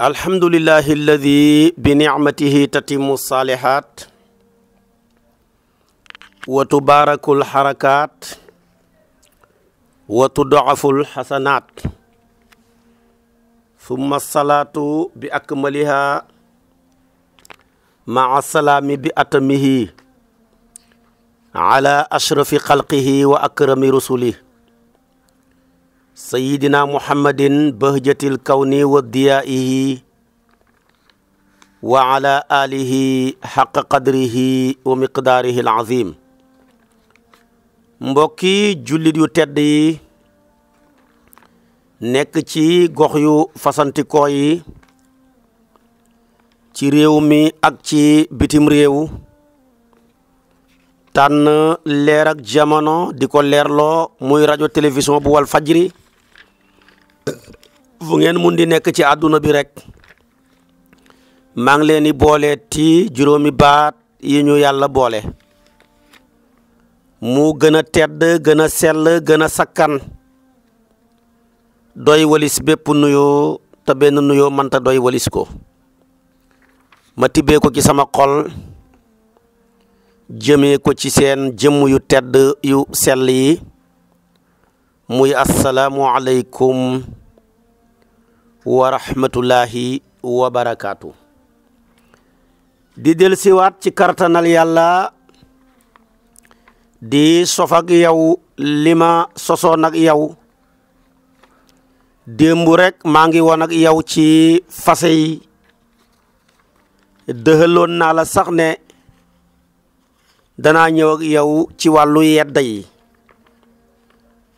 alhamdulillahi alladi bi nicmatihi tatimu salihat wa tubarakul harakat wa tudaful hasanat summa salatu bi akmaliha maa salaami bi atamihi ala ashrafi xalqihi wa akrami rusulih sayidina muhammadin bahjatil kawni wa diyaihi wa ala alihi xaqa qadrihi wa miqdaarihi alazim. mbokki jullit yu tedd yi nekk ci gox yu fasantikoo yi ci réew mi ak ci bitim réew tànn leer ak jamono di ko leerloo muy rajo télévision bu wal fajri fu ngeen mun di nekk ci àdduna bi rek maa ngi leen di boole ti juróomi baat yi ñu yàlla boole mu gën a tedd gën a sell gën a sakkan doy walis bépp nuyoo te benn nuyoo mënta doy walis ko ma tibbee ko ci sama xol jëmee ko ci seen jëmm yu tedd yu sell yi muy assalaamu aleykum wa rahmatullahi wa barakaatu. di del siwaat ci kartanal yàlla di sof ak yow li ma sosoon ak yow démb rek maa ngi woon ak yow ci fase yi dëxaloon naa la sax ne danaa ñëw ak yow ci wàllu yedda yi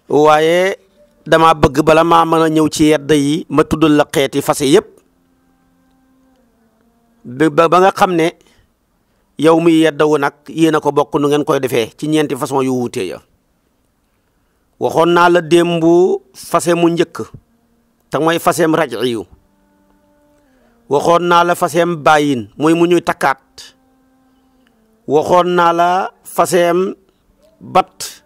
waaye dama bëgg bala maa mën a ñëw ci yedda yi ma tuddal la xeeti fase yépp ba nga xam ne yow muy yeddawu nag yéen a ko bokk nu ngeen koy defee ci ñeenti façon yu wuute ya waxoon naa la démb fase mu njëkk te mooy faseem raj'iyu waxoon naa la faseem bàyyin mooy mu ñuy takkaat waxoon naa la faseem bat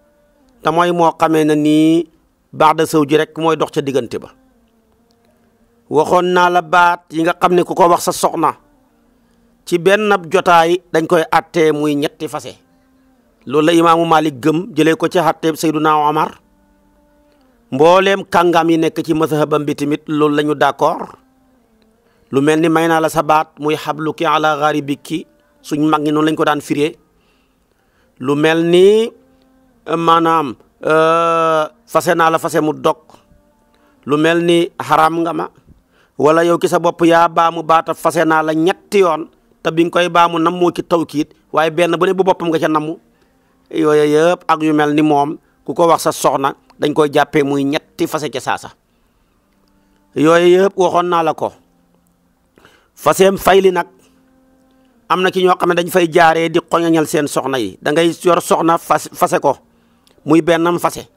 te mooy moo xamee na nii ba'da zawji rek mooy dox ca diggante ba waxoon naa la baat yi nga xam ne ku ko wax sa soxna ci benn jotaay dañ koy attee muy ñetti fase loolu la imaamu Malik gëm jëlee ko ci attee Seyduna Omar mbooleem kàngam yi nekk ci mazhabam bi tamit loolu la ñu d'accord lu mel ni may naa la sa baat muy xabluki ala gharibiki suñ mag ñi noonu lañ ko daan firee lu mel ni maanaam fase naa la fase mu dog lu mel ni xaram nga ma wala yow ki sa bopp yaa baamu baata fase naa la ñetti yoon te bi nga koy baamu nam moo ci tawkiit waaye benn bu ne bu boppam nga ca namu yooyu yëpp ak yu mel ni moom ku ko wax sa soxna dañ koy jàppee muy ñetti fase ca saasa yooyu yëpp waxoon naa la ko faseem fayli nag am na ki ñoo xam ne dañ fay jaaree di xoñoñal seen soxna yi da ngay yor soxna fase ko muy bennam fase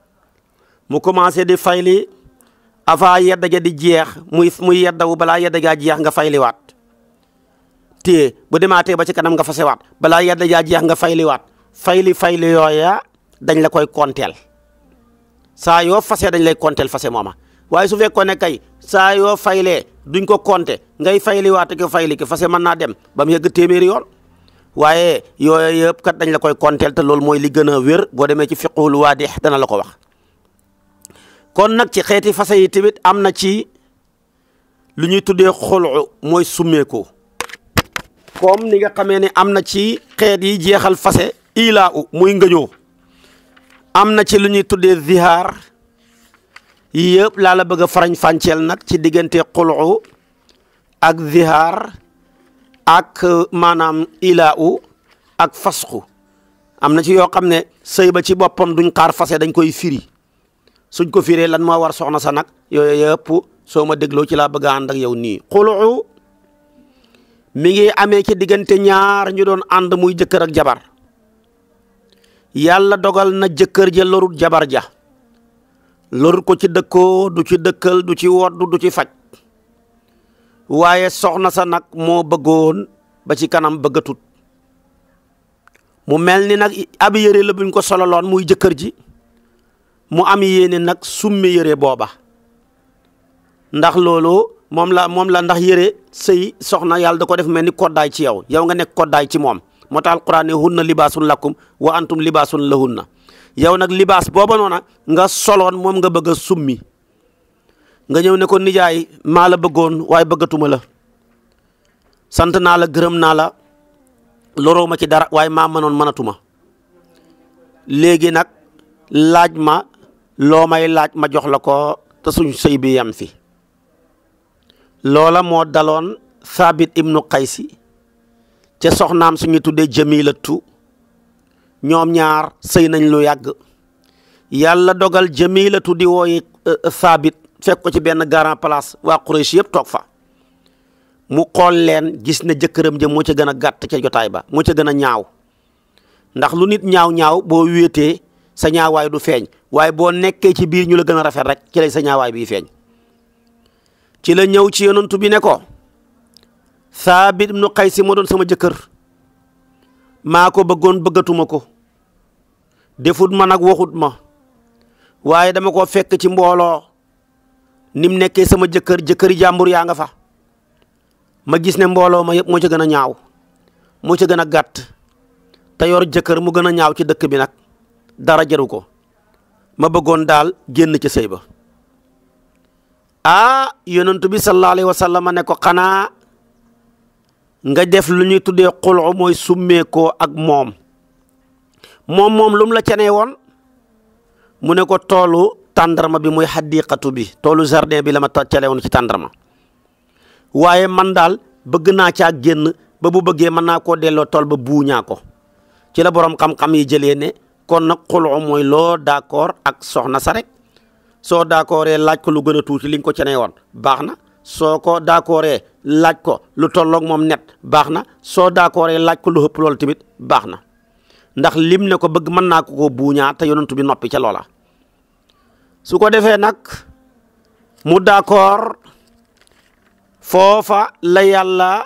mu commencé di fayli avant yedda ja di jeex muy yeddawu balaa yedda jaa jeex nga fayliwaat téye bu demaatee ba ci kanam nga fasewaat balaa yedda jaa jeex nga fayliwaat fayli yooya dañ la koy konteel saa yoo fase dañ lay konteel fase mooma waaye su fekkoon ne kay saa yoo faylee duñ ko konte ngay fayliwaat ko fayli ki fase mën naa dem ba mu yegg téeméeri yoon waaye yooyu yëpp kat dañ la koy konteel te loolu mooy li gën a wér boo demee ci fiqhul waadih dana la ko wax kon nag ci xeeti fase yi tamit am na ci lu ñuy tuddee xulu mooy summeeku comme ni nga xamee ne am na ci xeet yi jeexal fase ilaa u muy ngëñoo am na ci lu ñuy tuddee zihaar yii yëpp laa la bëgg a farañ fànceel nag ci diggante xulu ak zihaar ak maanaam ilaa u ak fasxu am na ci yoo xam ne sëy ba ci boppam duñ xaar fase dañ koy firi suñ ko firee lan moo war soxna sa nag yooyu yëpp soo ma dégloo ci laa bëgg a ànd ak yow nii xulu mi ngi amee ci diggante ñaar ñu doon ànd muy jëkkër ak jabar yàlla dogal na jëkkër ja lorut jabar ja lorut ko ci dëkkoo du ci dëkkal du ci woddu du ci faj waaye soxna sa nag moo bëggoon ba ci kanam bëggatut mu mel ni nag ab yére la buñ ko sololoon muy jëkkër ji mu am yéene nag summi yére booba ndax loolu moom la ndax yére sëy soxna yàlla da ko def mel ni koddaay ci yow nga nekk koddaay ci moom moo tax alquran ne hunna libaasun lakum wa antum libaasun lahunna yow nag libaas booba noona nga soloon moom nga bëgg a summi nga ñëw ne ko nijaay maa la bëggoon waaye bëggatuma la sant naa la gërëm naa la loroo ma ci dara waaye maa mënoon mënatuma léegi nag laaj ma loo may laaj ma jox la ko te suñ sëy bi yam fi loola moo daloon Saabit ibnu Qaysi ca soxnaam suñu tuddee Jamilatu ñoom ñaar sëy nañ lu yàgg yàlla dogal Jamilatu di wooyi Saabit fekk ko ci benn grand place waa Quraysh yëpp toog fa mu xool leen gis ne jëkkëram ja moo ca gën a gàtt ca jotaay ba moo ca gën a ñaaw ndax lu nit ñaaw boo wéetee sa ñaawaay du feeñ waaye boo nekkee ci biir ñu la gën a rafet rek ci lay sa ñaawaay bi feeñ ci la ñëw ci yonantu bi ne ko Saabit ibnu Qaysi moo doon sama jëkkër maa ko bëggoon bëggatuma ko defut ma nag waxut ma waaye dama ko fekk ci mbooloo nim nekkee sama jëkkëri jàmbur yaa nga fa ma gis ne mbooloo ma yëpp moo ca gën a ñaaw moo ca gën a gàtt te yor jëkkër mu gën a ñaaw ci dëkk bi nag dara jaru ko ma bëggoon daal génn ci sëy ba yonent bi sallallahu alayhi wa sallam ne ko xanaa nga def lu ñuy tuddee xulu mooy summeekoo ak moom lu mu la cenee woon mu ne ko toolu tàndarma bi muy xadiqatu bi toolu jardin bi la ma cale woon ci tàndarma waaye man daal bëgg naa caa génn ba bu bëggee mën naa koo delloo tool ba buuñaa ko ci la borom xam-xam yi jëlee ne kon nag xulu mooy loo d'accord ak soxna sa rek soo d'accordee laaj ko lu gën a tuuti li nga ko cenee woon baax na soo ko d'accordee laaj ko lu tolloog moom net baax na soo d'accordee laaj ko lu ëpp loolu tamit baax na ndax lim ne ko bëgg mën naa ko buuñaa te yonentu bi noppi ca loola su ko defee nag mu d'accord foofa la yàlla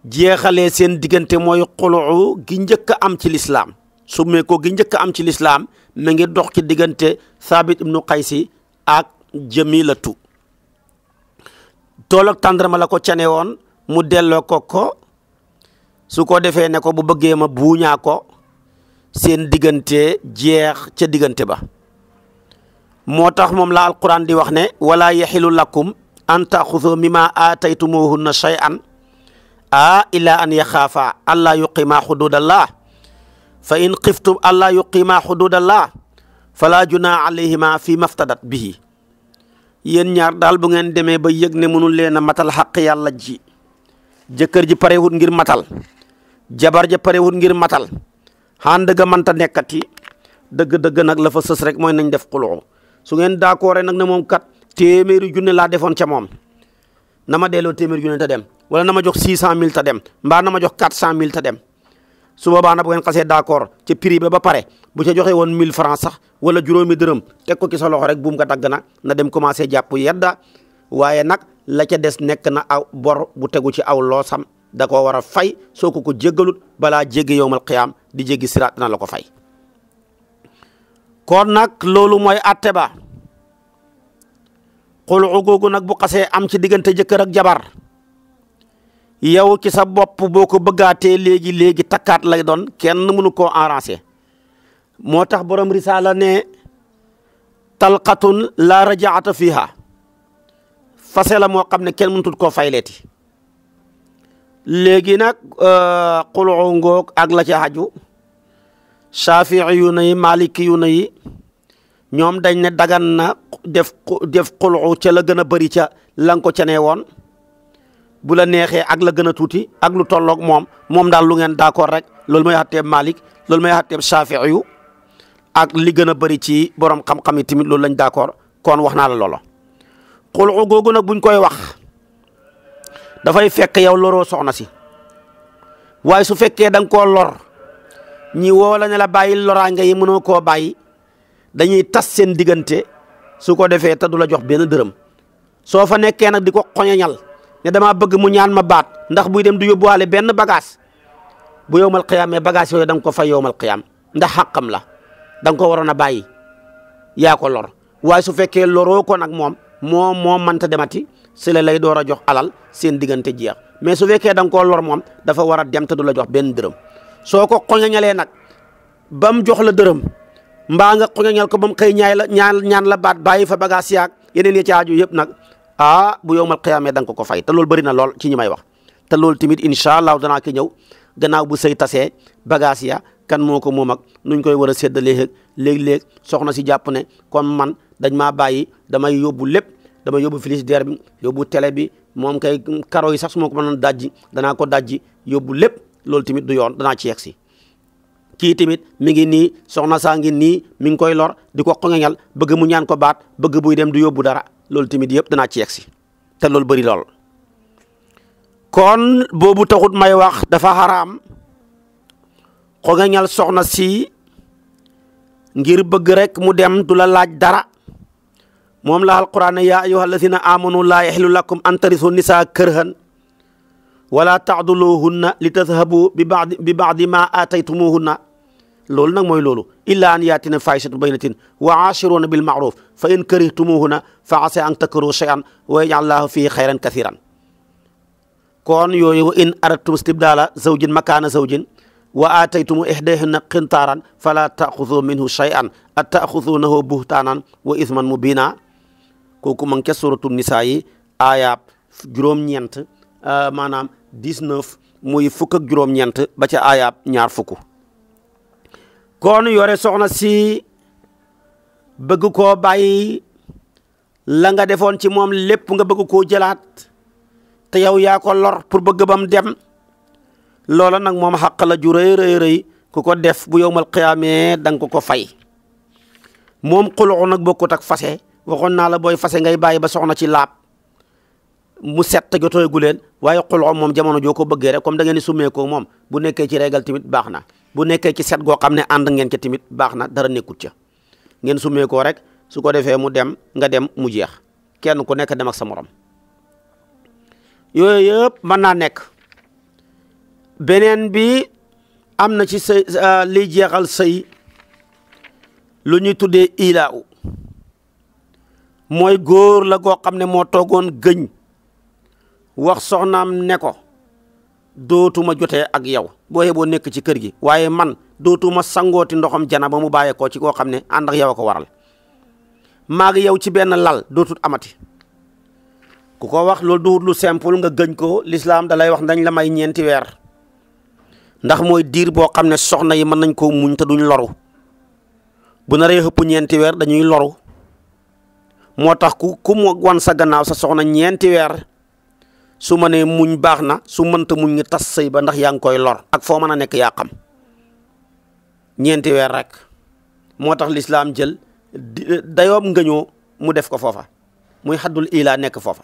jeexalee seen diggante mooy xulu gi njëkk a am ci lislaam summee ko gi njëkk a am ci lislaam ma ngi dox ci diggante Saabit ibnu Qaysi ak Jamilatu tool ak tàndarma la ko cane woon mu delloo ko su ko defee ne ko bu bëggee ma buuñaa ko seen diggante jeex ca diggante ba moo tax moom la alquran di wax ne wala yaxilu lakum an taaxudu mimma aataytumuhunna shay'an illa an yaxaafa allaa yuqima xududallah fa in xiftum allaa yuqima xududallah fala junaa alayhima fi maftadat bihi yéen ñaar daal bu ngeen demee ba yëg ne mënul leen a matal xaq yàlla ji jëkkër ji parewut ngir matal jabar ja parewut ngir matal xaan dëgg mënta nekkati dëgg-dëgg nag la fa sës rek mooy nañ def xuloo su ngeen d'accord nag ne moom kat téeméeri junne laa defoon ca moom na ma delloo téeméeri junne te dem wala na ma jox 600 000 te dem mbaa na ma jox 400 000 te dem su boobaa nag bu ngeen xasee d'accord ca prix ba pare bu ca joxe woon 1000 francs sax wala juróomi dërëm teg ko ci sa loxo rek buum nga dagg na dem commencé jàpp yedda waaye nag la ca des nekk na aw bor bu tegu ci aw loosam da koo war a fay soo ko jéggalut balaa jéggi yowmal qiyaam di jéggi siraat na la ko fay kon nag loolu mooy atte ba xulu googu nag bu xasee am ci diggante jëkkër ak jabar yow ci sa bopp boo ko bëggaatee léegi takkaat lay doon kenn mënu koo arranger moo tax borom risaala ne talqatun la rajaata fiha fase la moo xam ne kenn mënutut koo fayleeti léegi nag xulu ngoog ak la ca xaju Shaafi'i yu na yi Maliki yu na yi ñoom dañ ne dagan na def xulu ca la gën a bëri ca la nga ko cenee woon bu la neexee ak la gën a tuuti ak lu tolloog moom daal lu ngeen d'accord rek loolu mooy xatteeb Malik loolu mooy xatteeb Shaafi'i yu ak li gën a bëri ci borom xam-xam yi tamit loolu lañ d'accord kon wax naa la loola xulu googu nag buñ koy wax dafay fekk yow loroo soxna si waaye su fekkee da nga koo lor ñi woo la ne la bàyyi loraange yi mënoo koo bàyyi dañuy tas seen diggante su ko defee te du la jox benn dërëm soo fa nekkee nag di ko xoñañal ne damaa bëgg mu ñaan ma baat ndax buy dem du yóbbuwaale benn bagage bu yowmal qiyaam mais bagage yooyu da nga ko fay yowmal qiyaam ndax xàqam la da nga ko waroon a bàyyi yaa ko lor waaye su fekkee loroo ko nag moom mënta demati si la lay door a jox alal seen diggante jeex mais su fekkee da nga koo lor moom dafa war a dem te du la jox benn dërëm soo ko xoñañalee nag ba mu jox la dërëm mbaa nga xoñañal ko ba mu xëy ñaan la baat bàyyi fa bagage yaag yeneen yi ci aju yëpp nag bu yowmal qiyaamee da nga ko fay te loolu bëri na lool ci ñi may wax te loolu tamit incha allah danaa ko ñëw gannaaw bu sëy tasee bagage ya kan moo ko moom ak nuñ koy war a séddalee léeg-léeg soxna si jàpp ne comme man dañ maa bàyyi damay yóbbu lépp damay yóbbu frigidaire bi yóbbu télé bi moom kay karo yi sax su ma ko mënoon dajji danaa ko dajji yóbbu lépp loolu tamit du yoon danaa ci yegg si kii tamit mi ngi nii soxna saa ngi nii mi ngi koy lor di ko xoŋañal bëgg mu ñaan ko baat bëgg buy dem du yóbbu dara loolu tamit yëpp danaa ci yegg si te loolu bëri lool kon boobu taxut may wax dafa xaraam xoŋañal soxna si ngir bëgg rek mu dem du la laaj dara moom la alquran ne yaa ayyuha alladina amanu laa yaxillu lakum an tarisu nisaa kërhan wala taaduluhunna li tadhabu bi baadi ma aataytumuhunna loolu nag mooy loolu illa an yaatina fahishatun baynatin wa aashiruuna bil maaruf fa in karihtumuhunna fa asa an takrahu shay'an wa yaj'al llaahu fihi xayran kathiran kon yooyu wa in aradtum istibdaala zawjin makaana zawjin wa aataytumu ihdahunna qintaaran fala taaxudu minhu shay'an attaaxudunahu buhtaanan wa ithman mubina kooku ma ngi ca suratu nisaa yi aayaab juróom-ñeent maanaam 19 muy fukk ak juróom-ñeent ba ca aayaab ñaar fukk kon yore soxna si bëgg koo bàyyi la nga defoon ci moom lépp nga bëgg koo jëlaat te yow yaa ko lor pour bëgg bam dem loola nag moom xàq la ju rëy rëy rëy ku ko def bu yowmal qiyaamee da nga ko fay moom xuluxu nag bokkut ak fase waxoon naa la booy fase ngay bàyyi ba soxna ci laab mu set te jotooy gu leen waaye xuluxu moom jamono joo ko bëggee rek comme da ngeen di summee ko moom bu nekkee ci régal tamit baax na bu nekkee ci set goo xam ne ànd ngeen ca tamit baax na dara nekkut ca ngeen summee ko rek su ko defee mu dem nga dem mu jeex kenn ku nekk dem ak sa morom yooyu yëpp mën naa nekk beneen bi am na ci sëy liy jeexal sëy lu ñuy tuddee ilaa u mooy góor la goo xam ne moo toogoon gëñ wax soxnaam ne ko dootuma jotee ak yow boo yeboo nekk ci kër gi waaye man dootuma sangooti ndoxam jana ba mu bàyyeekoo ci koo xam ne ànd ak yow a ko waral maa ngi yow ci benn lal dootut amati ku ko wax loolu duhut lu simple nga gëñ ko l'islam da lay wax dañ la may 4 weer ndax mooy diir boo xam ne soxna yi mën nañ koo muñ te duñ loru bu naree xëpp 4 weer dañuy loru moo tax ku mu wan sa gannaaw sa soxna 4 weer su ma nee muñ baax na su mënta muñ ngi tas sëy ba ndax yaa ngi koy lor ak foo mën a nekk yaa xam 4 weer rek moo tax l'islam jël dayoom ngëñoo mu def ko foofa muy xaddul ila nekk foofa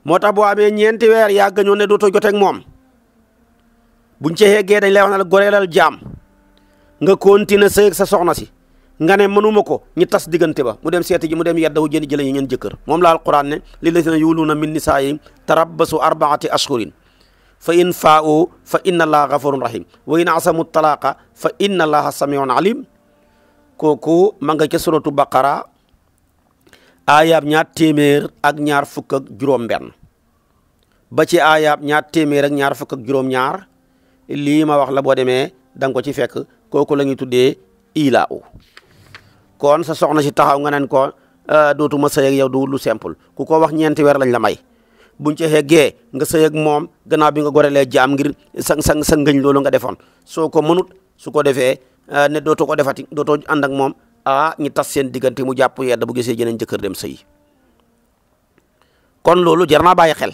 moo tax boo amee 4 weer yaa gëñoo ne dootoo joteeg moom buñ ci yeggee dañ lay wax ne la goreelal jaam nga continuer sëy ak sa soxna si nga ne mënuma ko ñi tas diggante ba mu dem seeti ji mu dem yeddawu jëli jële ñeen jëkkër moom la alquran ne lillazina yuluuna min nisaa'ihim tarabbasu 4 ashhurin fa in faa'u fa inna allaha ghafurun rahim wa in asamu talaqa fa inna allaha samiun alim kooku ma nga ca suratu baqara aayaab 200 ak 2 ba ci aayaab 200 ak 2 lii ma wax la boo demee da nga ko ci fekk kooku la ñuy tuddee ilaa u kon sa soxna si taxaw nga neen ko dootuma sëy ak yow du lu simple ku ko wax 4 weer lañ la may buñ ci xeggee nga sëy ak moom gannaaw bi nga gorelee jaam ngir sa ngëñ loolu nga defoon soo ko mënut su ko defee ne dootoo ko defati dootoo ànd ak moom ñi tas seen diggante mu jàpp yedda bu gisee jeneen jëkkër dem sëy kon loolu jar naa bàyyi xel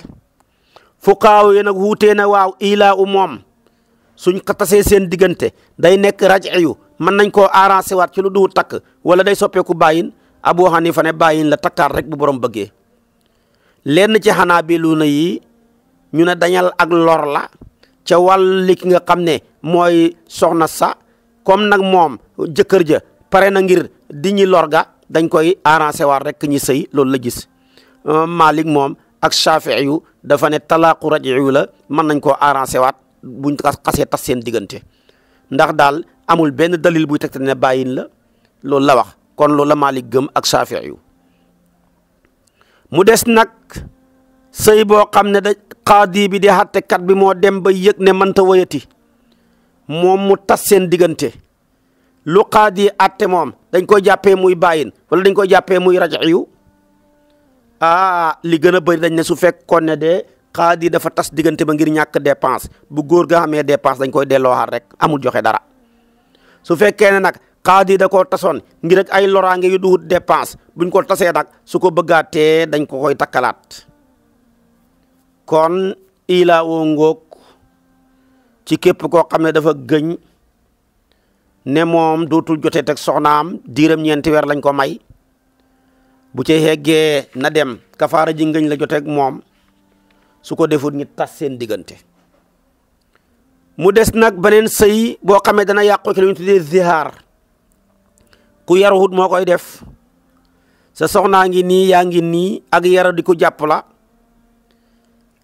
fuqaaw yi nag wuutee na waaw ilaa u moom suñ ko tasee seen diggante day nekk raj'iyu mën nañ koo arrangé waat ci lu du takk wala day soppeeku bàyyin Abu Hanifa ne bàyyin la takkaat rek bu borom bëggee lenn ci Hanaabiluuna yi ñu ne dañal ak lor la ca wàlli ki nga xam ne mooy soxna sa comme nag moom jëkkër ja pare na ngir di ñi lor ga dañ koy arrangé waat rek ñi sëy loolu la gis Malik moom ak Shafi'i yu dafa ne talaaqu raj'iyu la mën nañ koo arrangé waat buñ xasee tas seen diggante ndax daal amul benn dalil buy tegte ne bàyyin la loolu la wax kon loolu la Malik gëm ak Shafi'i yu mu des nag sëy boo xam ne da qaadi bi di àttekat bi moo dem ba yëg ne mënta wayati moom mu tas seen diggante lu qaadi àtte moom dañ koy jàppee muy bàyyin wala dañ koy jàppee muy raj'iyu li gën a bëri dañ ne su fekkoon ne de qaadi dafa tas diggante ba ngir ñàkk dépense bu góor ga xamee dépense dañ koy dellooxaat rek amul joxe dara su fekkee ne nag qaadi da koo tasoon ngir rek ay loraange yu duhut dépense buñ ko tasee nag su ko bëggaatee dañ ko koy takkalaat kon ilaa woo ngoog ci képp koo xam ne dafa gëñ ne moom dootul jotee teg soxnaam diiram 4 weer lañ ko may bu ci heggee na dem kafaara ji ngëñ la joteeg moom su ko defut ñi tas seen diggante mu des nag beneen sëy boo xamee dana yàqu ci lu ñu tuddee zihaar ku yaruwut moo koy def sa soxnaa ngi nii yaa ngi nii ak yara di ko jàpp la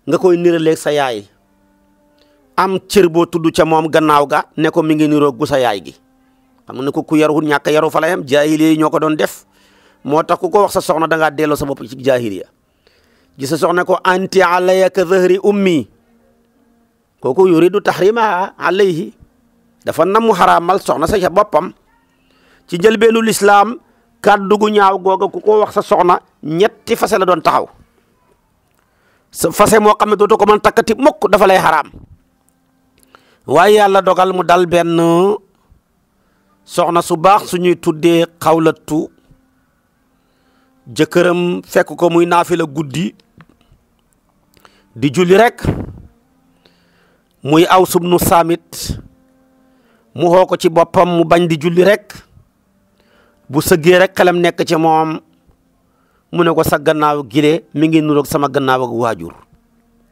nga koy niraleeg sa yaay am cër boo tudd ca moom gannaaw ga ne ko mi ngi niroog gu sa yaay gi xam ne ko ku yaruwut ñàkk yaru fa la yam jaahiliya yi ñoo ko doon def moo tax ku ko wax sa soxna da ngaa delloo sa bopp ci jaahiliya ji sa soxna ko anti alaya ka zahri ummi kooku yuridu tahrimaha alayhi dafa namu xaraamal soxna sa ca boppam ci njëlbeenu lislaam kàddu gu ñaaw googa ku ko wax sa soxna ñetti fase la doon taxaw sa fase moo xam ne dootoo ko mën takkati mukk dafa lay xaraam waaye yàlla dogal mu dal benn soxna su baax suñuy tuddee xawlatu jëkkëram fekk ko muy naafila guddi di julli rek muy Aws ibnu Saamit mu xoo ko ci boppam mu bañ di julli rek bu sëggee rek xelam nekk ci moom mu ne ko sa gannaaw gile mi ngi nuroog sama gannaaw ak waajur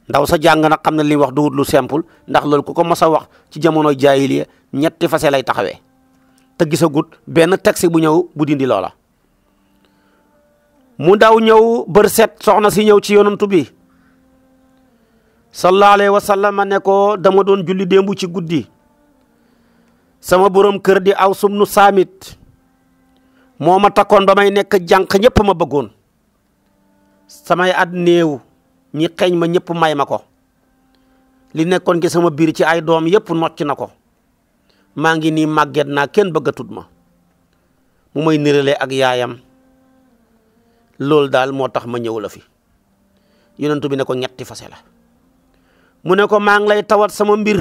ndaw sa jàng nag xam ne li wax du lu simple ndax loolu ku ko mos a wax ci jamono jaahiliya ñetti fase lay taxawee te gisagut benn texte bu ñëw bu dindi loola mu daw ñëw bër set soxna si ñëw ci yonantu bi sallallahu alayhi wa sallam ne ko dama doon julli démb ci guddi sama borom kër di Aws ibnu Saamit moo ma takkoon ba may nekk jànq ñëpp ma bëggoon samay at néew ñi xeeñ ma ñëpp may ma ko li nekkoon ci sama biir ci ay doom yëpp nocc na ko maa ngi nii màgget naa kenn bëggatut ma mu may nirale ak yaayam loolu daal moo tax ma ñëw la fi yonentu bi ne ko ñetti fase la mu ne ko maa ngi lay tawat sama mbir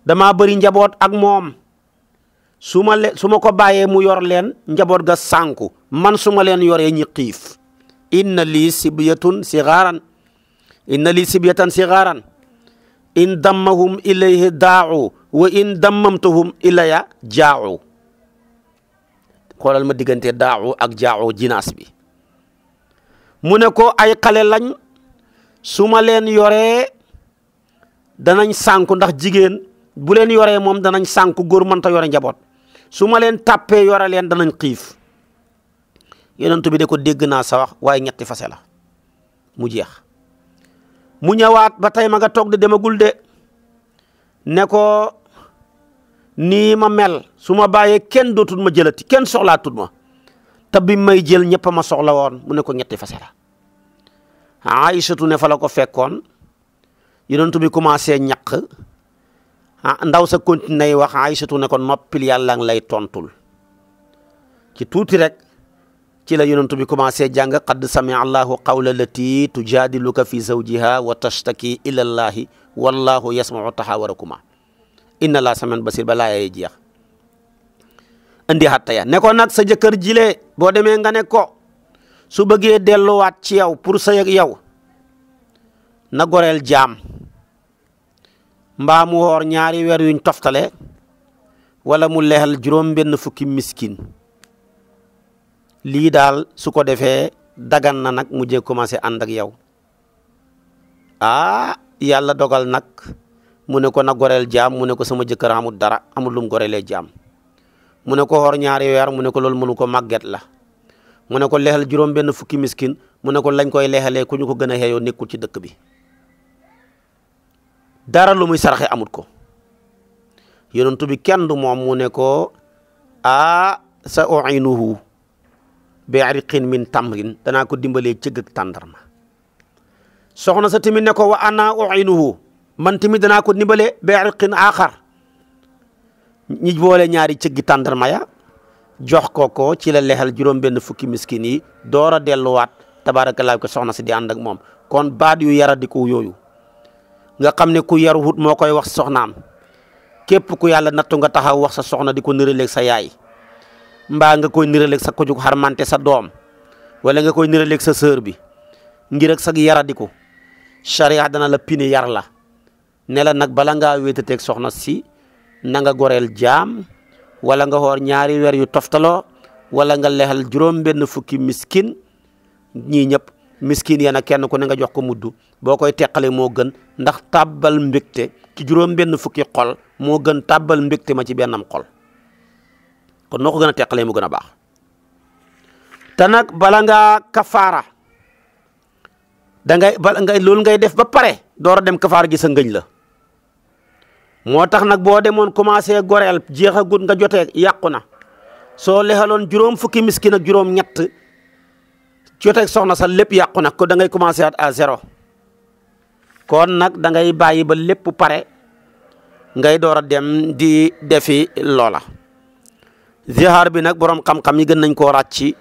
damaa bëri njaboot ak moom su ma ko bàyyee mu yor leen njaboot ga sànku man su ma leen yoree ñi xiif inna lii sibyatan sigaaran in dammahum ilayhi daa'u wa in dammamtuhum ilaya jaa'u xoolal ma diggante daa'u ak jaa'u jinaas bi mu ne ko ay xale lañ su ma leen yoree danañ sànku ndax jigéen bu leen yoree moom danañ sànku góor mënta yore njaboot su ma leen tàppee yore leen danañ xiif yonent bi de ko dégg naa sa wax waaye ñetti fase la mu jeex mu ñëwaat ba tey ma nga toog de demagul de ne ko nii ma mel su ma bàyyee kenn dootul ma jëlati kenn soxlaatut ma te bi may jël ñëpp ma soxla woon mu ne ko ñetti fase la Aïchatu ne fa la ko fekkoon yonent bi commencé ñaq ndaw sa continué wax Aïchatu ne ko noppil yàlla ngi lay tontul ci tuuti rek ci la yonent bi commencé jàng qad samia allahu qawla lati tujadiluka fi zawjiha wa tashtaki ila allahi wallahu yasmau tahawarakuma inna laa samiun basir ba laayee jeex indi xattaya ne ko nag sa jëkkër jile boo demee nga ne ko su bëggee delluwaat ci yow pour sëy ak yow na goreel jaam mbaa mu woor 2 weer yuñ toftale wala mu leexal juróom benn fukki miskin lii daal su ko defee dagan na nag mu jee commencé ànd ak yow yàlla dogal nag mu ne ko na goreel jaam mu ne ko sama jëkkër amul dara amul lum goreelee jaam mu ne ko woor 2 weer mu ne ko loolu mënu ko màgget la mu ne ko leexal juróom benn fukki miskin mu ne ko lañ koy leexalee ku ñu ko gën a xeeyoo nekkul ci dëkk bi dara lu muy saraxe amut ko yonentu bi kenn du moom mu ne ko sa uinuhu bi ariqin min tamrin danaa ko dimbalee cëgg ak tàndarma soxna sa tamit ne ko wa ana uinuhu man tamit danaa ko dimbalee bi ariqin axar ñi boole ñaari cëggi tàndarma ya jox ko ci la lexal juróom benn fukki miskin yi door a delluwaat tabaarakallaa ko soxna si di ànd ak moom kon baat yu yara di ko yooyu nga xam ne ku yaru hut moo koy wax soxnaam képp ku yàlla nattu nga taxaw wax sa soxna di ko niraleeg sa yaay mbaa nga koy niraleeg sa ko jug xarmante sa doom wala nga koy niraleeg sa sœur bi ngir ak sa yara di ko charia dana la pine yar la ne la nag bala ngaa wéetateeg soxna si na nga goreel jaam wala nga xoor ñaari weer yu toftaloo wala nga lexal juróom benn fukki miskin ñii ñëpp miskin ya nag kenn ku ne nga jox ko muddu boo koy teqale moo gën ndax tàbbal mbégte ci juróom benn fukki xol moo gën tàbbal mbégte ma ci bennam xol kon noo ko gën a teqalee mu gën a baax te nag bala ngaa kafaara loolu ngay def ba pare door a dem kafaara gi sa ngëñ la moo tax nag boo demoon commencé goreel jeexagut nga jotee yàqu na soo lexaloon juróom fukki miskin ak juróom ñett joteeg soxna sa lépp yàqu na ko da ngay commencé à zéro kon nag da ngay bàyyi ba lépp pare ngay door a dem di defi loola zihaar bi nag borom xam-xam yi gën nañ koo ràcci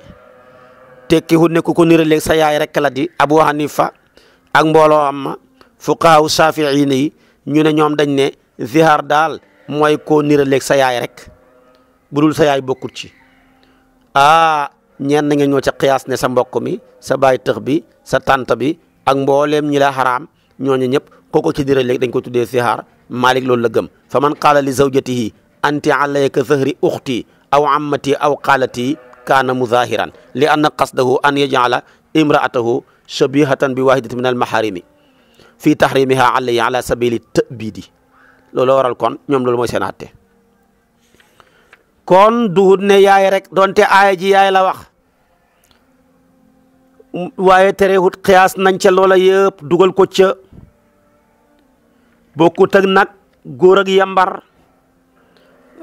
tekkiwut ne ku ko niraleeg sa yaay rek la di Abu Hanifa ak mbooloo am ma fuqahaa Shaafi'iin yi ñu ne ñoom dañ ne zihaar daal mooy koo niraleeg sa yaay rek bu dul sa yaay bokkut ci ñeen na ngeen ñoo ca xiyaas ne sa mbokk mi sa baay tëx bi sa tante bi ak mbooleem ñi la xaraam ñooñu ñëpp kooko ci niraleeg dañ ko tuddee zihaar Malik loolu la gëm fa man qaala li zawjatihi anti alayya ka zahri ukhti aw ammati aw xaalati kaana muzahiran li anna qasdahu an yaj'ala imra'atahu shabihatan bi wahidatin min al maharimi fi tahrimiha alayhi ala sabili ta'bidi loolu waral kon ñoom loolu mooy seen àtte kon duhut ne yaay rek donte aaya ji yaay la wax waaye terewut xiyaas nañ ca loola yëpp dugal ko ca bokkut ak nag góor ak yambar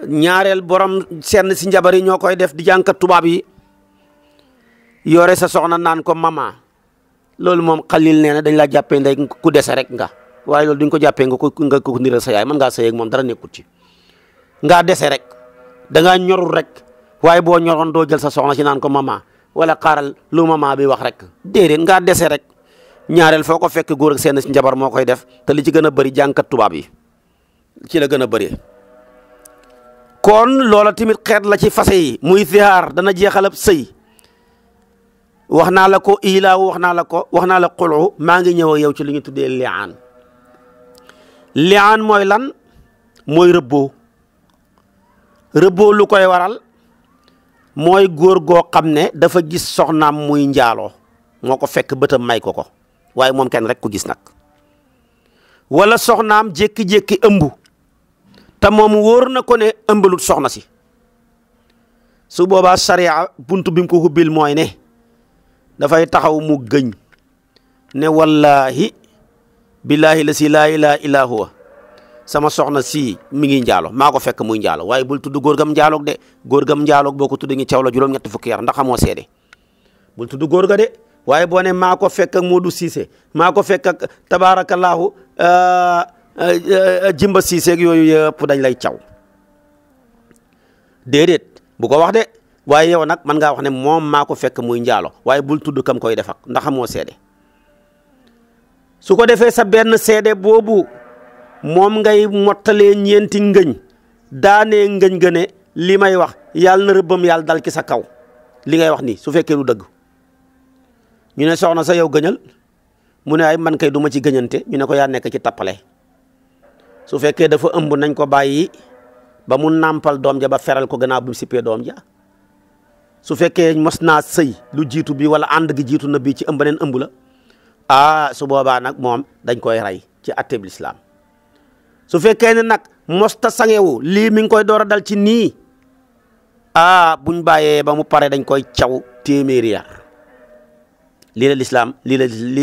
ñaareel borom senn si njabar yi ñoo koy def di jànkat tubaab yi yore sa soxna naan ko mama loolu moom xalil nee na dañ laa jàppee ndey ku dese rek nga waaye loolu duñ ko jàppee nga ko niral sa yaay mën ngaa sëy ak moom dara nekkut ci ngaa dese rek da ngaa ñorul rek waaye boo ñoroon doo jël sa soxna ci naan ko mama wala xaaral lu mama bi wax rek déedéet ngaa dese rek ñaareel foo ko fekk góor ak seen si njabar moo koy def te li ci gën a bëri jànkat tubaab yi ci la gën a bëri kon loola tamit xeet la ci fase yi muy zihaar dana jeexalab sëy wax naa la ko ilaaw wax naa la xulu maa ngi ñëw ak yow ci li ñu tuddee li'aan mooy lan mooy rëbboo lu koy waral mooy góor goo xam ne dafa gis soxnaam muy njaaloo moo ko fekk bëtam may ko waaye moom kenn rek ko gis nag wala soxnaam jékki-jékki ëmb te moom wóor na ko ne ëmbalut soxna si su boobaa sariya buntu bi mu ko hubbil mooy ne dafay taxaw mu gëñ ne wallahi billahi la si laa ilaaha illaa huwa sama soxna si mi ngi njaalo maa ko fekk muy njaalo waaye bul tudd góor gam njaaloog de góor gam njaaloog boo ko tudd ngi caw la juróom-ñetti fukki yar ndax xamoo seede bul tudd góor ga de waaye boo ne maa ko fekk ak Modou Cissé maa ko fekk ak tabaarakallaahu Jimba Cissé ak yooyu yëpp dañ lay caw déedéet bu ko wax de waaye yow nag mën ngaa wax ne moom maa ko fekk muy njaalo waaye bul tudd kam koy defak ndax xamoo seede su ko defee sa benn seede boobu moom ngay mottalee ñeenti ngëñ daanee ngëñ gëne li may wax yàlla na rëbbam yàlla dal ci sa kaw li ngay wax nii su fekkee lu dëgg ñu ne soxna sa yow gëñal mu ne ay man kay du ma ci gëñante ñu ne ko yaa nekk ci tappale su fekkee dafa ëmb nañ ko bàyyi ba mu nàmpal doom ja ba feral ko gannaaw bi mu sippee doom ja su fekkee mos naa sëy lu jiitu bi wala ànd gi jiitu na bii ci ëmb beneen ëmb la su boobaa nag moom dañ koy rey ci atteb lislaam su fekkee ne nag mosta sangewu lii mi ngi koy door a dal ci nii buñ bàyyee ba mu pare dañ koy caw téeméeri yar lii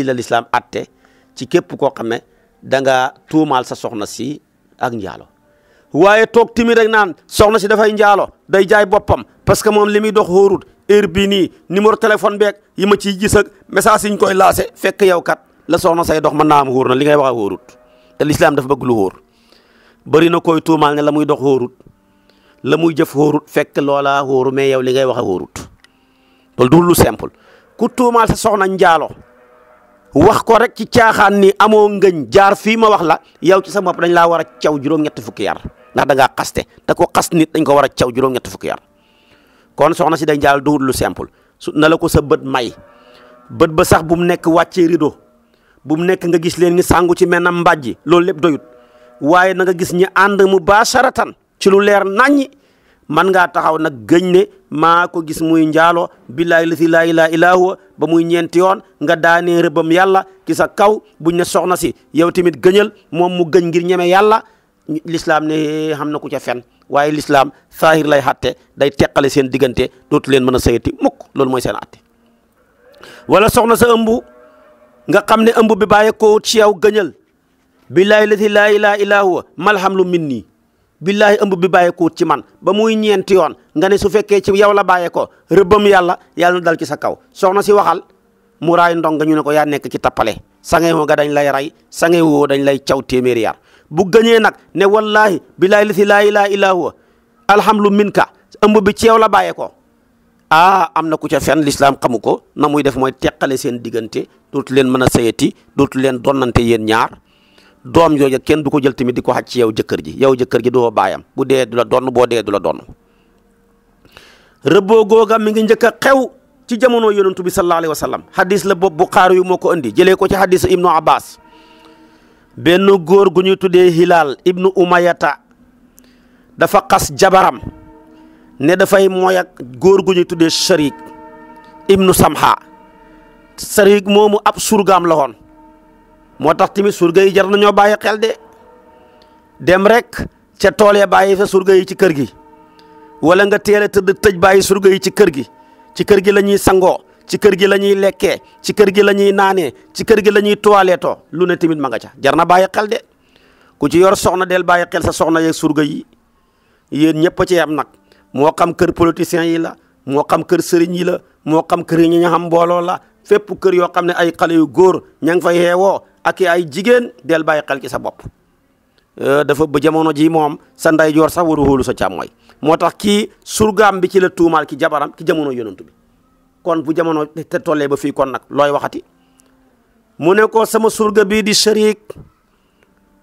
la lislaam atte ci képp koo xam ne da nga tuumaal sa soxna si ak njaalo waaye toog timi rek naan soxna si dafay njaalo day jaay boppam parce que moom li muy dox xóorut heure bii nii numéro téléphone beeg yi ma ciy gis ak message yi ñu koy lancé fekk yow kat la soxna say dox mën naa am wóor na li ngay wax wóorut te l'islam dafa bëgg lu wóor bëri na koy tuumaal ne la muy dox wóorut la muy jëf wóorut fekk loola wóoru mais yow li ngay wax wóorut loolu du lu simple ku tuumaal sa soxna njaalo wax ko rek ci caaxaan ni amoo ngëñ jaar fii ma wax la yow ci sa bopp dañ laa war a caw juróom-ñetti fukki yar ndax da ngaa xaste te ko xas nit dañ ko war a caw juróom-ñetti fukki yar kon soxna si day njaal duwut lu simple su na la ko sa bët may bët ba sax bu mu nekk wàccee rido bu mu nekk nga gis leen ngi sangu ci menam mbàjji loolu lépp doyut waaye na nga gis ñi ànd mubasharatan ci lu leer naññi man ngaa taxaw nag gëñ ne maa ko gis muy njaalo billaahi laa ilaaha illaa huwa ba muy ñeenti yoon nga daanee rëbbam yàlla ki sa kaw buñ ne soxna si yow tamit gëñal moom mu gëñ ngir ñeme yàlla l'islam ne xam na ku ca fen waaye l'islam saahir lay xatte day teqale seen diggante dootu leen mën a sëyati mukk loolu mooy seen atte wala soxna sa ëmb nga xam ne ëmb bi bàyyi ko ci yow gëñal billaahi laa ilaaha illaa huwa malhamlu minni billaahi ëmb bi bàyyi ko ci man ba muy ñeenti yoon nga ne su fekkee ci yow la bàyyee ko rëbbam yàlla yàlla na dal ci sa kaw soxna si waxal mu raay ndong ñu ne ko yaa nekk ci tappale sange woo ga dañ lay ray sange woo dañ lay caw téeméeri yar bu gëñee nag ne wallahi billaahi laa ilaaha illaa huwa alhamlu minka ëmb bi ci yow la bàyyee ko am na ku ca fen l'islam xamu ko na muy def mooy teqale seen diggante dootu leen mën a sëyati dootu leen donnante yéen ñaar doom jooja kenn du ko jël tamit di ko xaj ci yow jëkkër ji doo baayam bu dee du la donn boo dee du la donn rëbboo googa mi ngi njëkk a xew ci jamono yonentu bi sallallahu alayhi wa sallam hadis la boobu Buxaari yu moo ko andi jëlee ko ci hadis ibnu Abbas benn góor gu ñuy tuddee Hilaal ibnu Umayata dafa xas jabaram ne dafay mooy ak góor gu ñuy tuddee Sharik ibnu Samha Sharik moomu ab surgaam la woon moo tax tamit surga yi jar nañoo bàyyi xel de dem rek ca tool ya bàyyi fa surga yi ci kër gi wala nga teel a tëdd tëj bàyyi surga yi ci kër gi la ñuy sangoo ci kër gi la ñuy lekkee ci kër gi la ñuy naanee ci kër gi la ñuy toilettoo lu ne tamit ma nga ca jar na bàyyi xel de ku ci yor soxna del bàyyi xel sa soxna yeeg surga yi yéen ñëpp a ci am nag moo xam kër politiciens yi la moo xam kër sëriñ yi la moo xam kër yi ñi nga xam mbooloo la fépp kër yoo xam ne ay xale yu góor ña ngi fay yeewoo ak ay jigéen del bàyyi xel ci sa bopp dafa ba jamono ji moom sa ndeyjoor sax waru hóolu sa càmmooy moo tax kii surgaam bi ci la tuumaal ki jabaram ki jamono yonantu bi kon bu jamono te tollee ba fii kon nag looy waxati mu ne ko sama surga bii di Sharik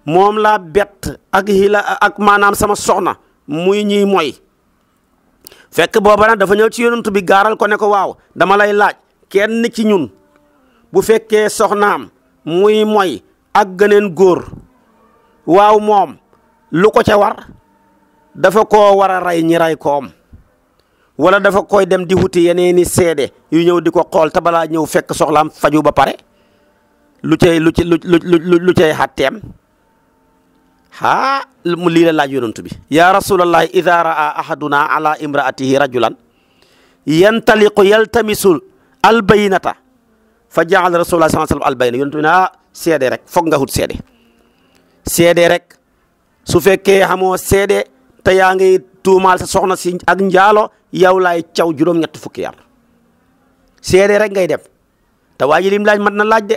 moom laa bett ak maanaam sama soxna muy ñuy moy fekk booba nag dafa ñëw ci yonantu bi gaaral ko ne ko waaw dama lay laaj kenn ci ñun bu fekkee soxnaam muy moy ak gëneen góor waaw moom lu ko ca war dafa koo war a rey ñi rey koom wala dafa koy dem di wuti yeneeni seede yu ñëw di ko xool te balaa ñëw fekk soxlaam faju ba pare lu cay xatteem mu lii la laaj yonantu bi ya rasulallahi ida raa ahaduna ala imraatihi rajulan yantaliqu yaltamisul albayinata fa jaal rasulullah sallallahu alayhi wasallam albayna yonantu bi ne seede rek foog nga wut seede rek su fekkee xamoo seede te yaa ngi tuumaal sa soxna si ak njaalo yow laay caw juróom-ñetti fukki yar seede rek ngay def te waa ji lim laaj mat na laaj de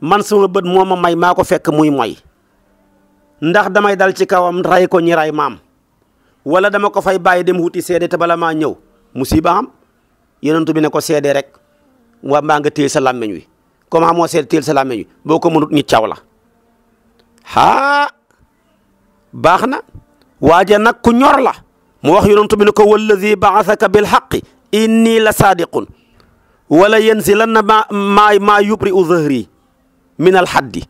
man sama bët moo ma may maa ko fekk muy moy ndax damay dal ci kawam ray ko ñi ray maam wala dama ko fay bàyyi dem wuti seede te bala maa ñëw musiba am yonent bi ne ko seede rek waa mbaa nga téel sa làmmeñ wi comme amoo seede téel sa làmmeñ wi boo ko mënut ñi caw la baax na waaja nag ku ñor la mu wax yonent bi ne ko walladi ba'athaka bil haqqi inni la saadiqun wala yanzilanna maa yubri'u dhahri min al haddi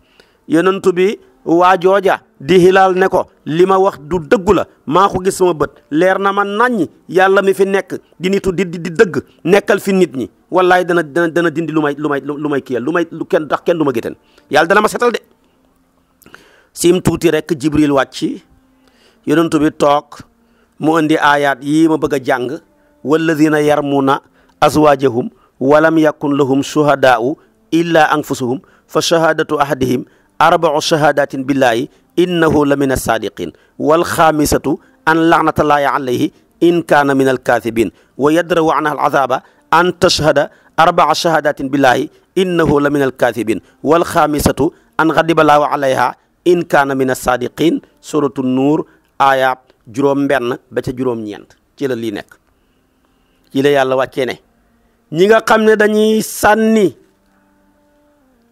yonent bi waa jooja di Hilaal ne ko li ma wax du dëggu la maa ko gis sama bët leer na ma naññi yàlla mi fi nekk di nitu di dëgg nekkal fi nit ñi wallaay dana dindi lu may kiyal lu kenn tax kenn du ma géttan yàlla dana ma setal de sim tuuti rek Jibril wàcc yonentu bi toog mu indi aayaat yii ma bëgg a jàng walladina yarmuna azwajahum walam yakun lahum shuhadaa'u illa anfusuhum fa shahadatu ahadihim arba'u shahadatin billahi innahu la min as-sadiqin wal xaamisatu an laanatallahi alayhi in kaana min al-kathibin wa yadra'u anha al-azaba an tashhada arbaa shahadatin billahi innahu la min al-kathibin wal xaamisatu an ghadiba Allahu alayha in kaana min as-sadiqin suratu nuur aaya juróom benn ba ca juróom ñeent ci la lii nekk ci la yàlla wàccee ne ñi nga xam ne dañuy sànni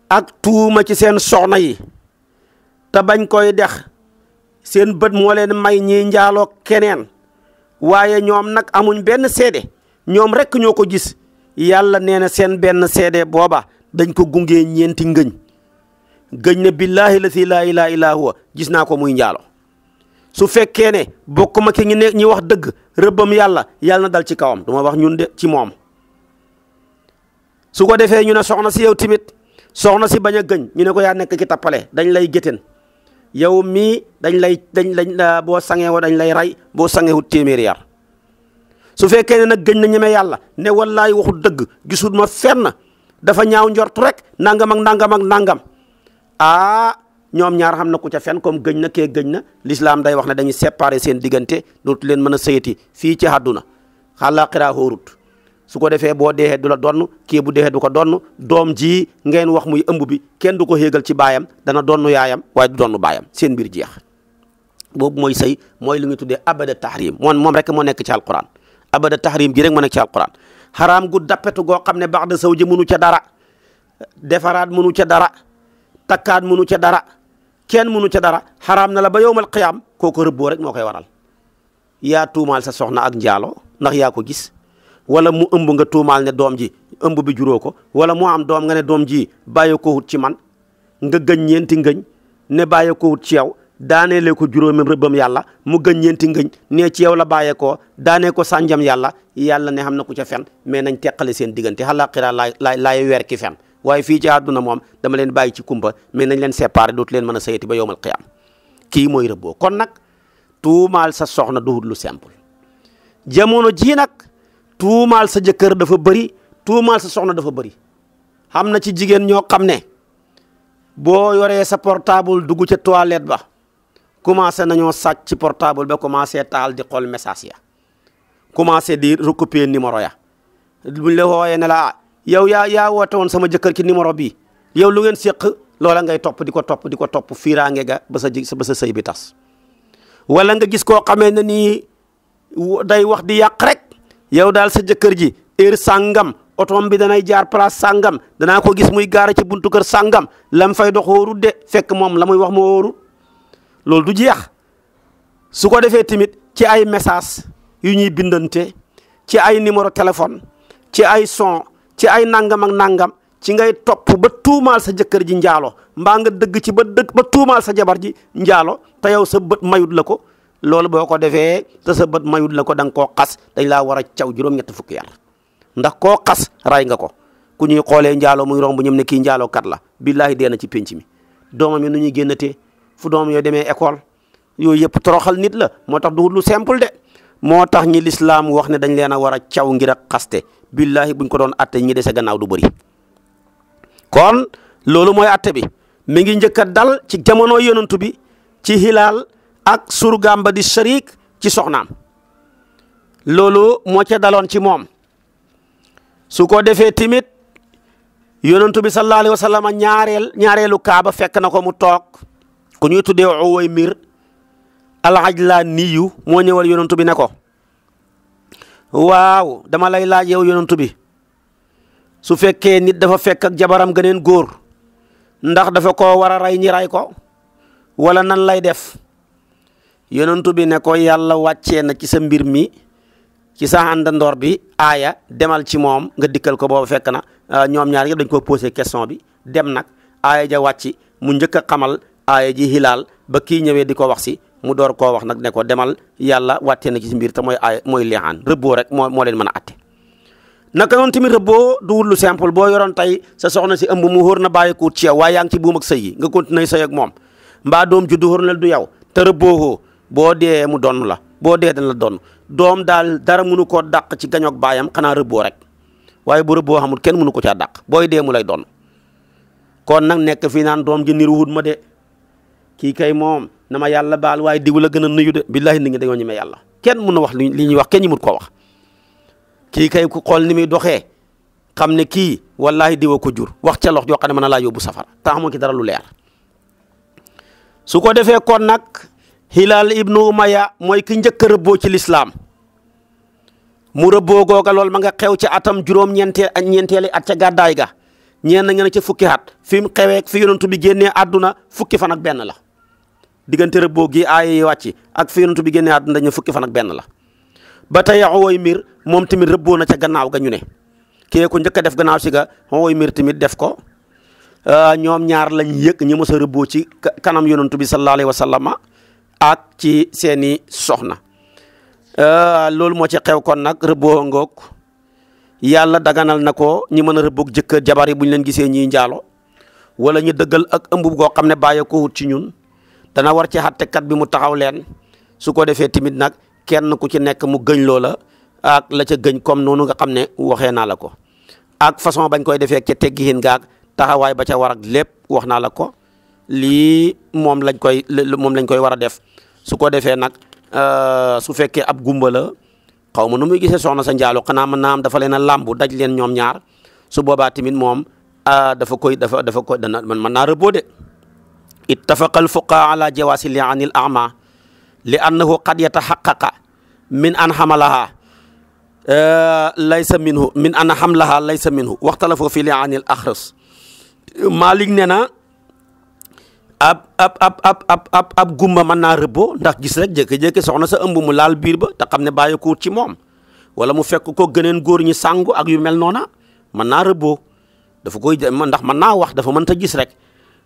ak tuuma ci seen soxna yi te bañ koy dex seen bët moo leen may ñiy njaaloo keneen waaye ñoom nag amuñ benn seede ñoom rek ñoo ko gis yàlla nee na seen benn seede booba dañ ko gungee ñeenti gëñ ne billahi laa ilaaha illaa huwa gis naa ko muy njaalo su fekkee ne bokk ma ki ñi wax dëgg rëbbam yàlla na dal ci kawam du ma wax ñun de ci moom su ko defee ñu ne soxna si yow timit soxna si bañ a gëñ ñu ne ko yaa nekk ci tappale dañ lay gétén yow mii dañ boo sangeewoo dañ lay rey boo sangeewut téeméeri yar su fekkee ne nag gëñ na ñeme yàlla ne wallaay waxut dëgg gisul ma fenn dafa ñaaw njort rek nangam ak nangam ak nangam ñoom ñaar xam na ku ca fen comme gëñ na kee gëñ na l'islam day wax ne dañuy séparer seen diggante dootu leen mën a sëyati fii ci àdduna àllaaxira hóorut su ko defee boo deexee du la donn kii bu deexee du ko donn doom ji ngeen wax muy ëmb bi kenn du ko xéegal ci baayam dana donn yaayam waaye du donn baayam seen mbir jeex boobu mooy sëy mooy li ñuy tuddee abada tahrim moom rek moo nekk ci alquran abada tahrim ji rek moo nekk ci alquran xaraam gu dappetu goo xam ne ba'da zawji mënu ca dara defaraat mënu ca dara takkaat mënu ca dara kenn mënu ca dara xaraam na la ba yowmal qiyaam kooku rëbboo rek moo koy waral yaa tuumaal sa soxna ak njaalo ndax yaa ko gis wala mu ëmb nga tuumaal ne doom ji ëmb bi juróo ko wala mu am doom nga ne doom ji bàyyi ko wut ci man nga gëñ ñeenti ngëñ ne bàyyi ko wut ci yow daaneele ko juróomam rëbbam yàlla mu gëñ ñeenti ngëñ ne ci yow la bàyyee koo daanee ko sànjam yàlla ne xam na ku ca fen mais nañ teqale seen diggante àllaaxira laay weer ki fen waaye fii ci àdduna moom dama leen bàyyi ci kumpa mais nañ leen séparé dootu leen mën a sayati ba yowmal qiyaam kii mooy rëbboo kon nag tuumaal sa soxna duhut lu simple jamono jii nag tuumaal sa jëkkër dafa bëri tuumaal sa soxna dafa bëri xam na ci jigéen ñoo xam ne boo yoree sa portable dugg ca toilette ba commencé nañoo sàcc ci portable ba commencé taal di xool message ya commencé di recopier numéro ya buñ la wooyee ne la yow yaa woote woon sama jëkkër ci numéro bi yow lu ngeen séq loola ngay topp di ko topp fiiraange ga ba sa sëy bi tas wala nga gis koo xamee ne nii day wax di yàq rek yow daal sa jëkkër ji heure sàngam otom bi danay jaar place sàngam danaa ko gis muy gaara ci buntu kër sàngam lam fay dox wóorut de fekk moom la muy wax moo wóorut loolu du jeex su ko defee tamit ci ay message yu ñuy bindante ci ay numéro téléphone ci ay son ci ay nangam ak nangam ci ngay topp ba tuumaal sa jëkkër ji njaalo mbaa nga dëgg ci ba tuumaal sa jabar ji njaalo te yow sa bët mayut la ko loolu boo ko defee te sa bët mayut la ko da nga koo xas dañ laa war a caw juróom-ñetti fukki yar ndax koo xas ray nga ko ku ñuy xoolee njaalo muy romb ñëm ne kii njaalo kat la billaahi dee na ci penc mi doomam yi nu ñuy génnatee fu doomam yoo demee école yooyu yëpp toroxal nit la moo tax du lu simple de moo tax ñi lislaam wax ne dañ leen a war a caw ngir a xaste billaahi buñ ko doon atte ñi dese gannaaw du bëri kon loolu mooy atte bi mi ngi njëkk a dal ci jamono yonantu bi ci hilaal ak surgaam ba di sharik ci soxnaam loolu moo ca daloon ci moom su ko defee timit yonantu bi sallallahu alayhi wa sallam ñaareelu kaaba fekk na ko mu toog ku ñuy tuddee Uwaymir al-Ajlaaniyu moo ñëwal yonantu bi ne ko waaw dama lay laaj yow yonantu bi su fekkee nit dafa fekk ak jabaram gëneen góor ndax dafa ko war a rey ñi ray ko wala nan lay def yonantu bi ne ko yàlla wàccee na ci sa mbir mi ci sa àndandoor bi aaya demal ci moom nga dikkal ko boobu fekk na ñoom ñaar yëpp dañ ko posé question bi dem nag aaya ja wàcc mu njëkk a xamal aaya ji hilaal ba kii ñëwee di ko wax si mu door koo wax nag ne ko demal yàlla wàccee na ci si mbir te mooy aaya mooy li'aan rëbboo rek moo leen mën a atte naka noonu tamit rëbboo du wut lu simple boo yoroon tey sa soxna si ëmb mu hóor na bàyyi ko ci yow waaye yaa ngi ci buum ak sëy yi nga continuer sëy ak moom mbaa doom juddu hóor na du yow te rëbboo boo dee mu donn la boo dee dañ la donn doom daal dara mënu koo dàq ci gañoog baayam xanaa rëbboo rek waaye bu rëbboo xamul kenn mënu ko caa dàq booy dee mu lay donn kon nag nekk fii naan doom ji niru wut ma de kii kay moom na ma yàlla baal waaye diw la gën a nuyu de billahi nit ñi dañoo ñeme yàlla kenn mën na wax li ñuy wax kenn ñi mut koo wax kii kay ku xool ni muy doxee xam ne kii wallahi diwa ko jur wax ca lox joo xam ne mën na laa yóbbu safara te xamoo ci dara lu leer. su ko defee kon nag Hilaal ibnu Umayya mooy ki njëkk a rëbboo ci lislaam mu rëbboo googa lool ma nga xew ci atam ñeenteeli at ca gàddaay ga ñeen na ngeen ca fukki at fi mu xewee fi yonentu bi génnee àdduna fukki fan ak benn la diggante rëbboo gi aaya yi wàcc ak fi yonentu bi génnee àdduna dañu fukki fan ak benn la. ba tey Uwaymir moom tamit rëbboo na ca gannaaw ga ñu ne kee ko njëkk a def gannaaw si ga Uwaymir tamit def ko ñoom ñaar lañ yëg ñi mos a rëbboo ci kanam yonentu bi sallallahu alayhi wa sallam ak ci seeni soxna. loolu moo ci xew kon nag rëbboo ngoog yàlla daganal na ko ñi mën a rëbboog jëkkër jabar yi bu ñu leen gisee ñiy njaalo wala ñu dëggal ak ëmb goo xam ne bàyyi ko wut ci ñun dana war ci xattekat bi mu taxaw leen su ko defee tamit nag kenn ku ci nekk mu gëñ loola ak la ca gëñ comme noonu nga xam ne waxee naa la ko ak façon bañ koy defee ca teggiin gaag taxawaay ba ca war ak lépp wax naa la ko lii moom lañ koy war a def su ko defee nag su fekkee ab gumba la xaw ma nu muy gisee soxna sa njaalo xanaa mën naa am dafa leen a làmbu daj leen ñoom ñaar su boobaa tamit moom dafa koy dana mën naa rëbboo de. ittafaqa al fuqahaa ala jawaasi li'aanil a'maa li annahu qad yatahaqqaqa min an hamalaha laysa minhu min an hamlaha laysa minhu waxtalafu fi li'aanil axras. Maalik nee na ab gumba mën naa rëbboo ndax gis rek jékki-jékki soxna sa ëmb mu laal biir ba te xam ne bàyyi ko wut ci moom wala mu fekk ko gëneen góor ñi sangu ak yu mel noona mën naa rëbboo dafa koy ndax mën naa wax dafa mënta gis rek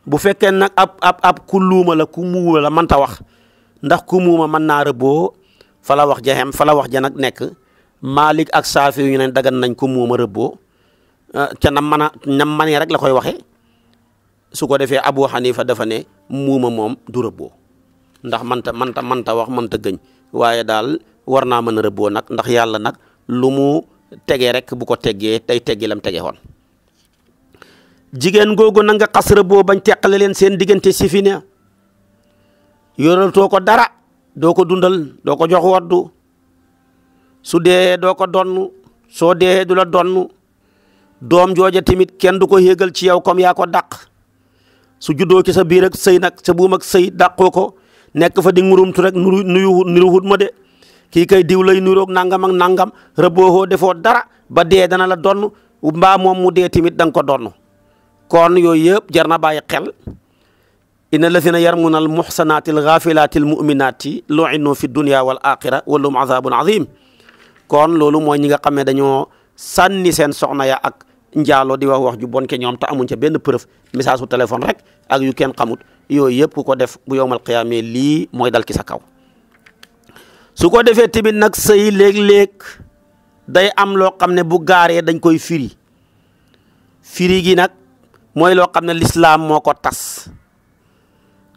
bu fekkee nag ab ku luuma la ku muuma la mënta wax ndax ku muuma mën naa rëbboo fa la wax ja xem fa la wax ja nag nekk Maalik ak Saafi yu ne dagan nañ ko muuma rëbboo ca nam manee rek la koy waxee. su ko defee Abu Hanifa dafa ne muuma moom du rëbboo ndax manta wax manta gëñ waaye daal war naa mën a rëbboo nag ndax yàlla nag lu mu tegee rek bu ko teggee tey teggi lam tege woon. jigéen googu na nga xas rëbboo bañ teqale leen seen diggante si fi ne yoratoo ko dara doo ko dundal doo ko jox waddu su dee doo ko donn soo dee du la donn doom jooja tamit kenn du ko yéegal ci yow comme yaa ko dàq. su juddoo ci sa biir ak sëy nag sa buum ak sëy dàqoo ko nekk fa di ngurumtu rek nuruwut ma de kii kay diw lay nuroog nangam ak nangam rëbboo defoo dara ba dee dana la donn mbaa moom mu dee tamit da nga ko donn kon yooyu yëpp jar na bàyyi xel. inna lazina yarmuna al muhsanati al ghafilati al mu'minati lu'inu fi dunya wal axira wa lahum azabun azim kon loolu mooy ñi nga xam ne dañoo sànni seen soxna ya ak njaaloo di wax ju bon ke ñoom te amuñ ca benn preuve message su téléphone rek ak yu kenn xamut yooyu yëpp ku ko def bu yowmal qiyaama lii mooy dal ci sa kaw. su ko defee tamit nag sëy léeg-léeg day am loo xam ne bu gaaree dañ koy firi gi nag mooy loo xam ne lislaam moo ko tas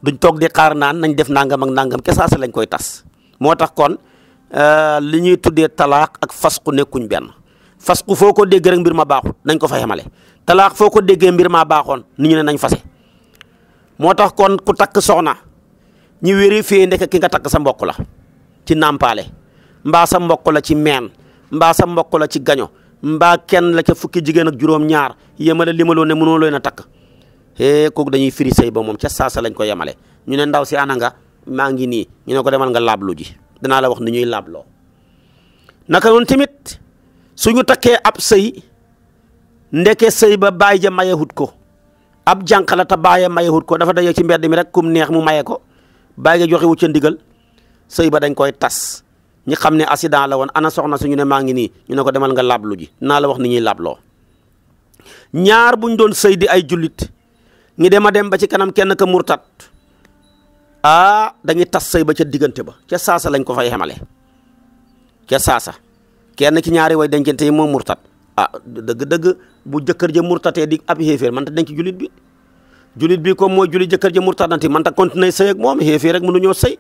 duñ toog di xaar naan nañ def nangam ak nangam kesaasa lañ koy tas moo tax kon li ñuy tuddee talaax ak fasqu nekkuñ benn. fasqu foo ko dégg rek mbir ma baaxut nañ ko fa xamale talaax foo ko déggee mbir maa baaxoon ni ñu ne nañ fase moo tax kon ku takk soxna ñu vérifier ndek ki nga takk sa mbokk la ci nàmpaale mbaa sa mbokk la ci meen mbaa sa mbokk la ci gaño mbaa kenn la ca fukki jigéen ak juróom-ñaar yemale limaloo ne mënoo leen a takk kooku dañuy firi sëy ba moom ca saasa lañ ko yemale ñu ne ndaw si ana nga maa ngi nii ñu ne ko demal nga laablu ji danaa la wax ni ñuy laabloo naka noonu tamit suñu takkee ab sëy ndeke sëy ba baay ja mayehut ko ab jànq la te baaye mayehut ko dafa daje ci mbedd mi rek kum neex mu maye ko baay ja joxe wu ca ndigal sëy ba dañ koy tas ñi xam ne accident la woon ana soxna suñu ne maa ngi nii ñu ne ko demal nga laablu ji naa la wax ni ñuy laabloo ñaar buñ doon sëy di ay jullit ñi dem ba ci kanam kenn ka murtat dañuy tas sëy ba ca diggante ba ca saasa lañ ko fay xemale ca saasa kenn ci ñaari way dencante yi moom murtat dëgg-dëgg bu jëkkër ja murtatee di ab xéeféer man ta denc julit bi comme mooy julit jëkkër ja murtatanti man ta continuer sëy ak moom xéeféer rek mënu ñoo sëy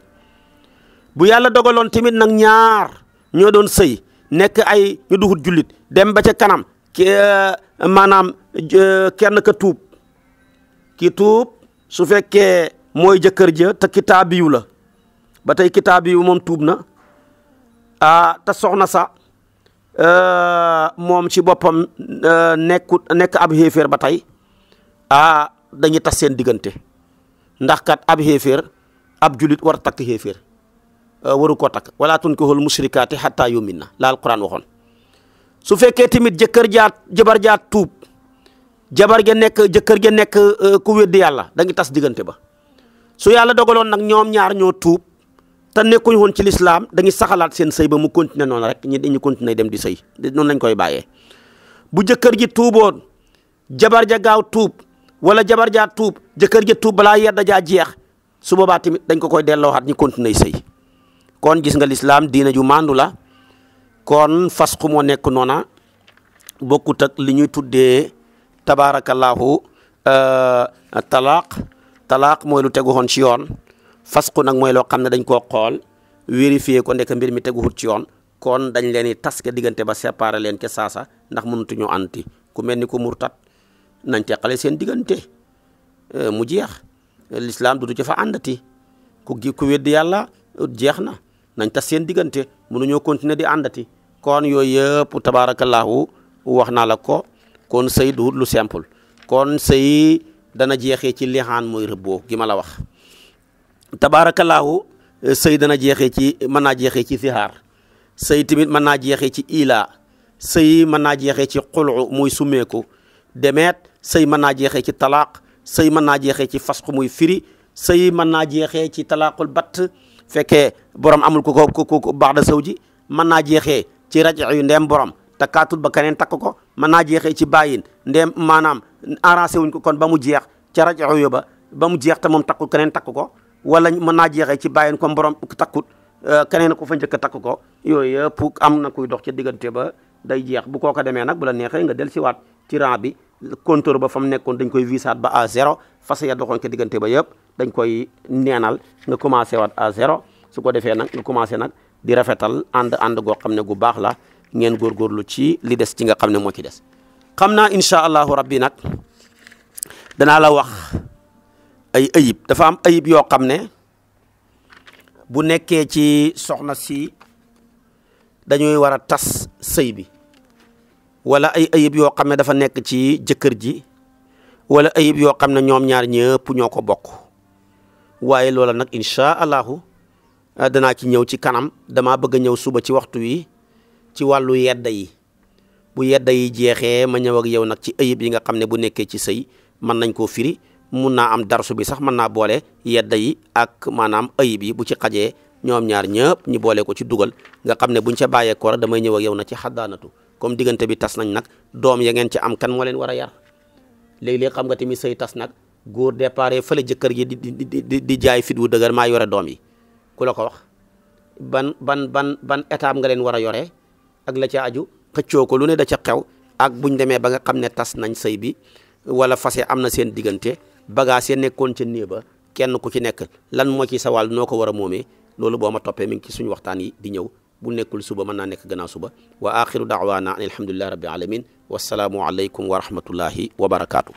bu yàlla dogaloon tamit nag ñaar ñoo doon sëy nekk ay ñu duxut julit dem ba ca kanam maanaam kenn ka tuub ki tuub su fekkee mooy jëkkër ja te kitaabiyu la ba tey kitaabiyu moom tuub na te soxna sa moom ci boppam nekk ab xéeféer ba tey dañuy tas seen diggante ndax kat ab xéeféer ab julit war takk xéeféer waru koo takk wala tunkihul musrikaati hatta yuminna la alquran waxoon. su fekkee tamit jabar jaat tuub jëkkër ja nekk ku weddi yàlla da ngi tas diggante ba. su yàlla dogaloon nag ñoom ñaar ñoo tuub te nekkuñ woon ci lislaam dañuy saxalaat seen sëy ba mu continuer noonu rek ñu continuer dem di sëy noonu lañ koy bàyyee. bu jëkkër ji tuuboon jabar ja gaaw tuub wala jabar jaa tuub jëkkër ja tuub balaa yedda jaa jeex su boobaa tamit dañ ko koy delloowaat ñu continuer sëy. kon gis nga lislaam diina ju maandu la. kon fasxu moo nekk noona bokkut ak li ñuy tuddee tabaarakallaahu talaaq mooy lu tegu woon ci yoon. fasxu nag mooy loo xam ne dañ koo xool vérifier ko ndek mbir mi teguwut ci yoon kon dañ leen di tas ke diggante ba séparer leen ke saasa ndax mënutuñoo anti ku mel ni ku murtat nañ teqale seen diggante mu jeex l'islam du ca fa àndati ku weddi yàlla jeex na nañ tas seen diggante mënuñoo continuer di àndati kon yooyu yëpp tabaarakallaahu wax naa la ko kon sëy du lu simple kon sëy dana jeexee ci lixaan mooy rëbboo gi ma la wax. tabaarakallaahu sëy dana mën naa jeexee ci sihaar sëy tamit mën naa jeexee ci ila sëy mën naa jeexee ci xulu muy sumeeku demeet sëy mën naa jeexee ci talaaq sëy mën naa jeexee ci fasxu muy firi sëy mën naa jeexee ci talaaqul batt fekkee borom amul ko baax da saw ji mën naa jeexee ci rajo yu ndeem borom takkaatul ba keneen takk ko mën naa jeexee ci bàyyin ndeem maanaam arrangé wuñ ko kon ba mu jeex ca rajo yu ba mu jeex te moom takkul keneen takk ko wala mën naa jeexee ci bàyyin comme borom takkut keneen ko fa njëkk a takk ko yooyu yëpp am na kuy dox ca diggante ba day jeex bu kooka demee nag bu la neexee nga del siwaat ci rang bi compteur ba fa mu nekkoon dañ koy visaat ba à zéro fas ya doxoon ca diggante ba yëpp dañ koy neenal nga commencé waat à zéro su ko defee nag nga commencé nag di rafetal ànd goo xam ne gu baax la ngeen góorgóorlu ci li des ci nga xam ne moo ci des. xam naa incha allahu rabbi nag danaa la wax ay ayib dafa am ayib yoo xam ne bu nekkee ci soxna si dañuy war a tas sëy bi wala ay ayib yoo xam ne dafa nekk ci jëkkër ji wala ayib yoo xam ne ñoom ñaar ñëpp ñoo ko bokk waaye loola nag incha allahu danaa ci ñëw ci kanam damaa bëgg a ñëw suba ci waxtu wi ci wàllu yedda yi bu yedda yi jeexee ma ñëw ak yow nag ci ayib yi nga xam ne bu nekkee ci sëy mën nañ koo firi mun naa am darsu bi sax mën naa boole yedda yi ak maanaam ayib yi bu ci xajee ñoom ñaar ñëpp ñu boole ko ci dugal nga xam ne buñ ca bàyyeekoo rek damay ñëw ak yow na ci xaddaanatu comme diggante bi tas nañ nag doom ya ngeen ci am kan moo leen war a yar léeg-léeg xam nga tamit sëy tas nag góor déparé fële jëkkër ji di jaay fit wu dëgër maa yore doom yi ku la ko wax ban étape nga leen war a yoree ak la ca aju xëccoo ko lu ne da ca xew ak buñ demee ba nga xam ne tas nañ sëy bi wala fase am na seen diggante bagage ya nekkoon ca néeg ba kenn ku ci nekk lan moo ci sa wàll noo ko war a moomee loolu boo ma toppee mi ngi ci suñu waxtaan yi di ñëw bu nekkul suba mën naa nekk gannaaw suba wa axiru daawaana an alhamdulillahi rabbil alamin wassalaamu aleykum wa rahmatullahi wa barakaatu